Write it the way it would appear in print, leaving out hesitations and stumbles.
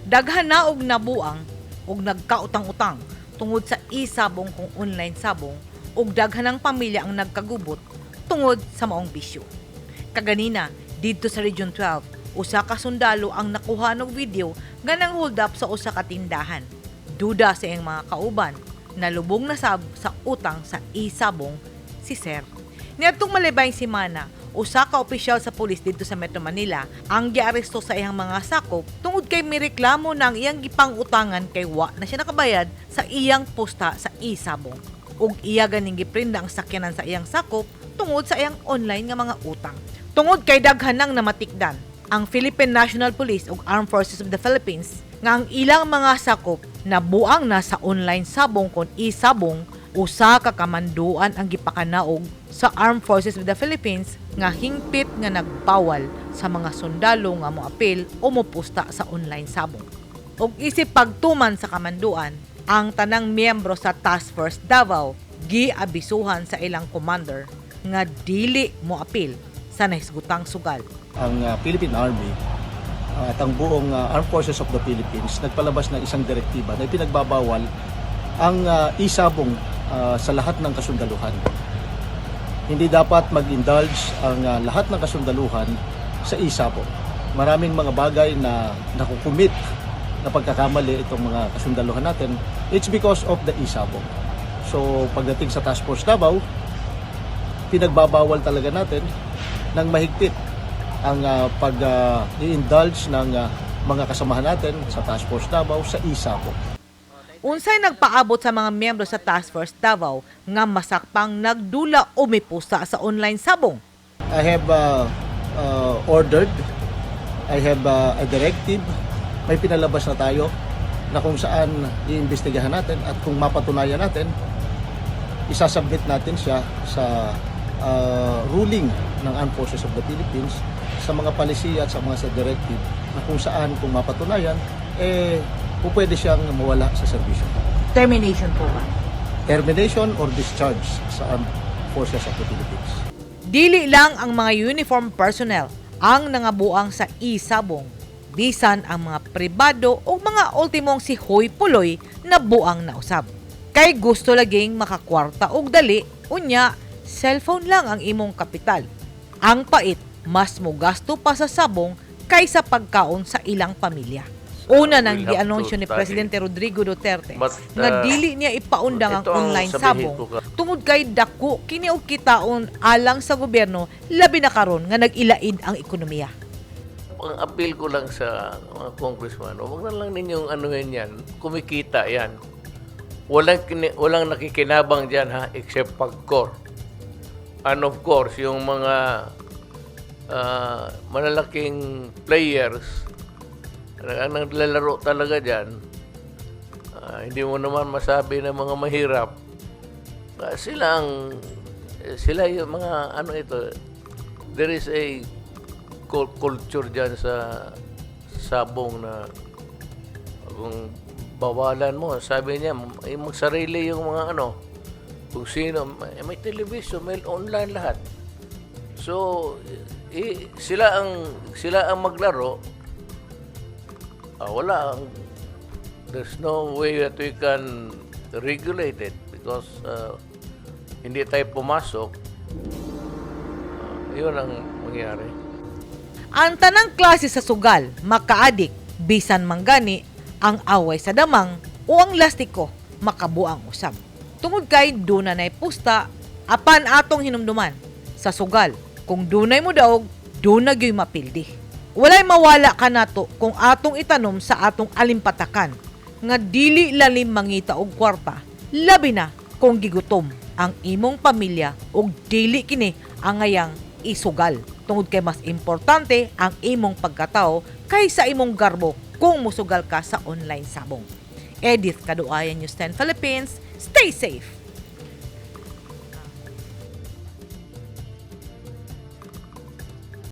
Daghan na og nabuang og nagkautang-utang tungod sa isabong kung online sabong ug daghan ng pamilya ang nagkagubot tungod sa maong bisyo. Kaganina, didto sa Region 12, usa ka sundalo ang nakuha og video nga nang hold up sa usa ka tindahan. Duda sa iyang mga kauban, nalubong na sab sa utang sa isabong si Sir. Niadtong malibayng semana, usa ka opisyal sa pulis didto sa Metro Manila ang giaresto sa iyang mga sakop tungod kay mireklamo na ang iyang gipang-utangan kay wa na siya nakabayad sa iyang pusta sa isabong. Ug iya ganing giprinda ang sakyanan sa iyang sakop tungod sa iyang online nga mga utang. Tungod kay daghan nang namatikdan ang Philippine National Police ug Armed Forces of the Philippines nga ang ilang mga sakop nabuang na sa online sabong kon isabong, usa ka kamanduan ang gipakanaog sa Armed Forces of the Philippines nga hingpit nga nagbawal sa mga sundalo nga moapil o mopusta sa online sabong. Ug isip pagtuman sa kamanduan, ang tanang miyembro sa Task Force Davao giabisuhan sa ilang commander nga dili moapil sa nahisgutang sugal. Ang Philippine Army at ang buong Armed Forces of the Philippines nagpalabas ng isang direktiba na ipinagbabawal ang isabong sa lahat ng kasundaluhan. Hindi dapat mag-indulge ang lahat ng kasundaluhan sa isabong. Maraming mga bagay na nakukumit na pagkakamali itong mga kasundaluhan natin, it's because of the isabong. So pagdating sa Task Force Davao, pinagbabawal talaga natin ng mahigpit ang pag-indulge ng mga kasamahan natin sa Task Force Davao sa isabong. Unsay nagpaabot sa mga miyembro sa Task Force Davao nga masakpang nagdula o mipusta sa online sabong? I have ordered, I have a directive, may pinalabas na tayo na kung saan iimbestigahan natin at kung mapatunayan natin, isasubmit natin siya sa ruling ng Armed Forces of the Philippines, sa mga palisiya at sa mga sa directive na kung saan kung mapatunayan, eh, pupwede siyang mawala sa serbisyo. Termination po ba? Termination or discharge sa Armed Forces of the Philippines. Dili lang ang mga uniform personnel ang nangabuang sa isabong. Bisan ang mga pribado o mga ultimong si Hoy Puloy na buang na usab. Kay gusto laging makakwarta og dali, unya cellphone lang ang imong kapital. Ang pait, mas mogasto pa sa sabong kaysa pagkaon sa ilang pamilya. Una nang We'll have gianunsyo to ni study. Presidente Rodrigo Duterte But, nga dili niya ipaundang ang ito ang online sabihin sabong ko tungod kay dako kini og kitaon alang sa gobyerno, labi na karon nga nag-ilaid ang ekonomiya. Ang appeal ko lang sa mga congressman, huwag na lang ninyong anuhin yan. Kumikita yan. Walang nakikinabang dyan ha, except PAGCOR. And of course, yung mga malalaking players, ang naglalaro talaga dyan, hindi mo naman masabi ng mga mahirap, sila yung mga ano ito, there is a culture dyan sa sabong na kung bawalan mo, sabi niya, ay magsarili yung mga ano, kung sino, may television, may online lahat. So, sila ang maglaro. Ah, wala ang there's no way that we can regulate it because hindi tayo pumasok. Yun ang mangyari. Ang tanang klase sa sugal makaadik, bisan manggani ang away sa damang o ang lastiko makabuang usab. Tungod kay duna nay pusta, apan atong hinumduman sa sugal, kung dunay mo daog, duna gyoy mapildi. Walay mawala kanato kung atong itanom sa atong alimpatakan nga dili lalim mangita og kwarta, labi na kung gigutom ang imong pamilya ug dili kini angayang isugal tungod kay mas importante ang imong pagkatao kaysa imong garbo kung musugal ka sa online sabong. Edith Kaduayan, News 10 Philippines. Stay safe!